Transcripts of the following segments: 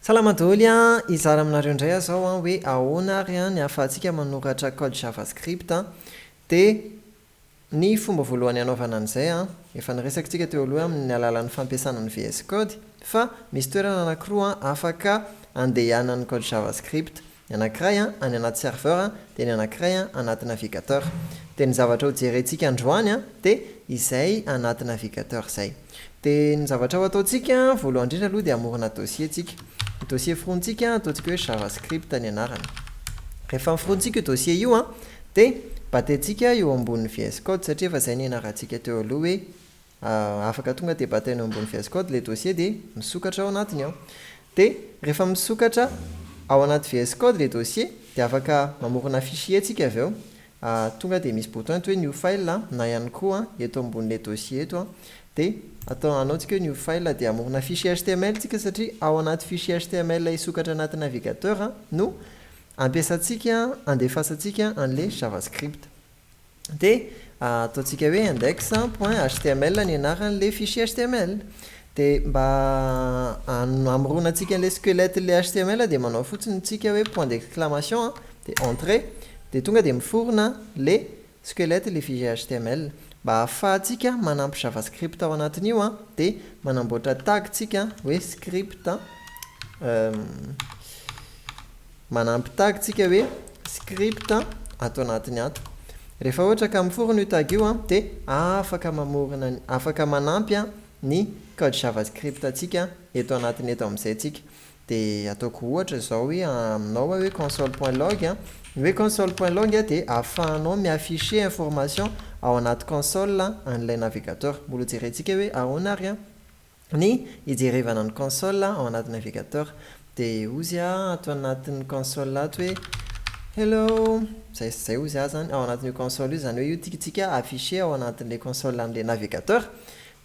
Salama daholo an! Hizara aminareo indray aho izao an hoe ahoana ary an ny ahafahantsika manoratra code javascript an. Dia ny fomba voalohany hanaovana an'izay an, efa niresaka isika teo aloha amin'ny alalan'ny fampiasana ny VS Code fa misy toerana anankiroa an afaka andehanan'ny code javascript. Ny anankiray an any anaty serveur dia ny anankiray an anaty navigateur. Dia ny zavatra ho jerentsika androany an dia izay anaty navigateur izay. Dia ny zavatra ho ataontsika, voalohany indrindra aloha dia hamorona dossier tsika. Ny dossier forontsika ataontsika hoe javascript ny anarany. Rehefa miforontsika io dossier io an, dia batentsika eo ambonin'ny VS Code satria efa izay nianarantsika teo aloha hoe afaka tonga dia bataina eo ambony VS Code ilay dossier dia misokatra ao anatiny ao. Dia rehefa misokatra ao anaty VS Code ilay dossier dia afaka mamorona fichier tsika avy eo. Tonga dia misy bouton eto hoe new file na ihany koa eto ambonin'ilay dossier eto dia atao anaontsika hoe new file dia hamorona fichier html tsika satria ao anaty fichier html hisokatra anaty navigateur no ampiasantsika andefasantsika an'ilay javascript. Dia ataontsika hoe index point html ny anaran'ilay fichier html. Dia mba hamoronantsika an'ilay squelette ilay html dia manao fotsiny tsika hoe point d'exclamation dia entrée dia tonga dia miforona le squelette ilay fichier html. Mba ahafahantsika manampy javascript ao anatin'io an, dia manamboatra tag tsika hoe script, manampy tag tsika hoe script ato anatiny ato. Rehefa ohatra ka miforona io tag io an, dia afaka mamorona, afaka manampy ny code javascript antsika eto anatiny eto amin'izay tsika. Dia ataoko ohatra izao hoe aminao aho hoe console point log an, ny hoe console point log dia ahafahanao mi-afficher information ao anaty console an'ilay navigateur. Mbola hojerentsika hoe ahoana ary an ny hijerevana ny console ao anaty navigateur. Dia hozy aho ato anatin'ny console ato hoe hello, izay sy izay hozy aho izany ao anatin'io console io, izany hoe io tiantsika afficher ao anatin'ilay console an'ilay navigateur.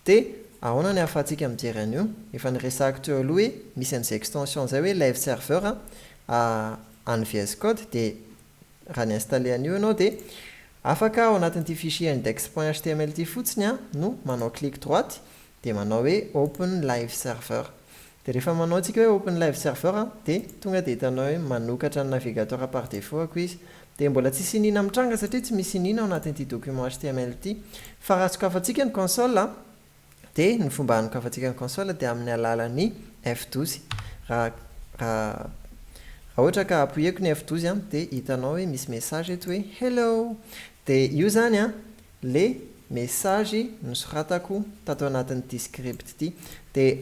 Dia ahoana ny ahafahantsika mijery an'io? Efa niresahako teo aloha hoe misy an'izay extension izay hoe live serveur an'ny VS Code dia raha ni-installer an'io ianao dia afaka ao anatin'ity fichier index point html ity fotsiny no manao clic droite dia manao hoe open live server. Dia rehefa manao tsika hoe open live server dia tonga dia hitanao hoe manokatra ny navigateur par défaut ako izy. Dia mbola tsisy iniana mitranga satria tsy misy iniana ao anatin'ity document html ity. Fa raha sokafantsika ny console dia ny fomba hanokafantsika ny console dia amin'ny alalan'ny F12. Raha raha raha ohatra ka appuyer-ko ny F12 dia hitanao hoe misy message eto hoe hello. Dia io izany an le message nosoratako tato anatin'ity script ity. Dia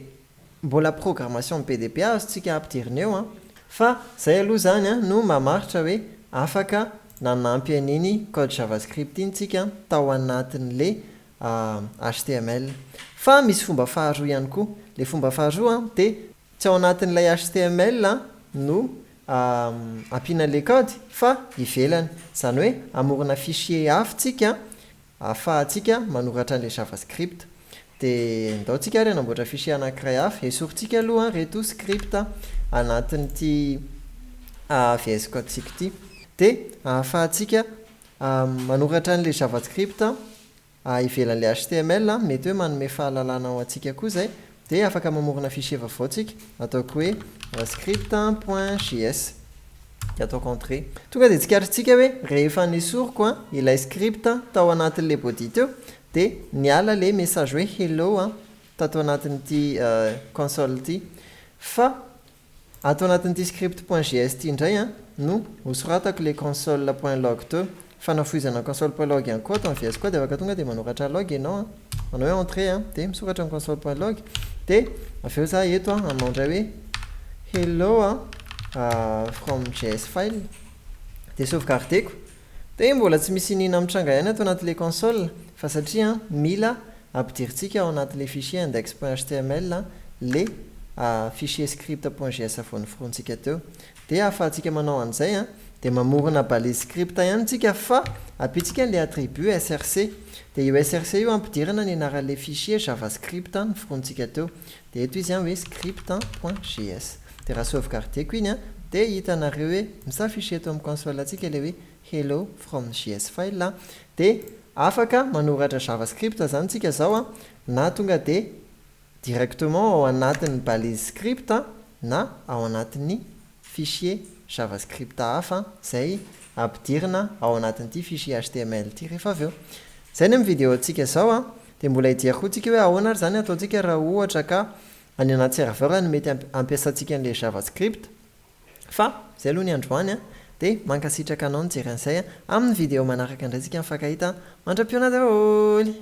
Mbola programmation be dia be azontsika ampidirina eo an! Fa zay aloha zany an no mamaritra hoe afaka nanampy an'iny code javascript iny tsika tao anatin'le html. Fa misy fomba faharoa ihany koa. Le fomba faharoa an dia tsy ao anatin'ilay html no ampiana an'le code fa ivelany. Izany hoe hamorona fichier hafa tsika ahafahantsika manoratra an'ilay javascript. Dia ndao tsika ary hanamboatra fichier anankiray hafa. Esorintsika aloha ireto script anatin'ity VS Code-tsika ity. Dia ahafahantsika manoratra an'ilay javascript ivelan'ilay html, mety hoe manome fahalalana ho antsika koa izay. Dia afaka mamorona fichier vaovao tsika, ataoko hoe script point js. Dia ataoko entrée. Tonga dia tsikaritsika hoe rehefa nesoriko ilay script tao anatin'ilay body teo dia niala ilay message hoe hello tato anatin'ity console ity. Fa Ato anatin'ity script point js ity indray an no hosoratako ilay console point log teo. Fanafohizana console point log ihany koa ato amin'ny VS Code afaka tonga dia manoratra log ianao an, manao hoe entrée an, dia misoratra ny console point log, dia avy eo za eto an hanao indray hoe hello an from js file, dia sauvegarder-ko. Dia mbola tsy misy iniana mitranga ihany ato anatin'ilay console fa satria mila ampidirintsika ao anatin'ilay fichier index point html le fichier script point js vao noforontsika teo. Dia ahafahantsika manao an'izay dia mamorona balise script ihany tsika fa ampiantsika an'ilay attribut src. Dia io src io ampidirana ny anaran'ilay fichier javascript noforontsika teo. Dia eto izy hoe script point js. Dia raha sauvegarder-ko iny an, dia hitanareo hoe mi-s'afficher eto amin'ny console-ntsika ilay hoe hello from js file an. Dia afaka manoratra javascript izany tsika izao an, na tonga dia directement ao anatin'ny balise script an. na ao anatin'ny fichier JavaScript hafa izay ampidirina ao anatin'ity fichier HTML ity rehefa avy eo. Izay ny amin'ny vidéo-ntsika izao an, dia mbola hijery koa tsika hoe ahoana ary izany ataontsika raha ohatra ka any anaty serveur no mety hampiasantsika an'ilay JavaScript. Fa izay aloha ny androany an, dia mankasitraka anao nijery an'izay an, amin'ny vidéo manaraka indray tsika mifankahita, mandra-pihaona daholo!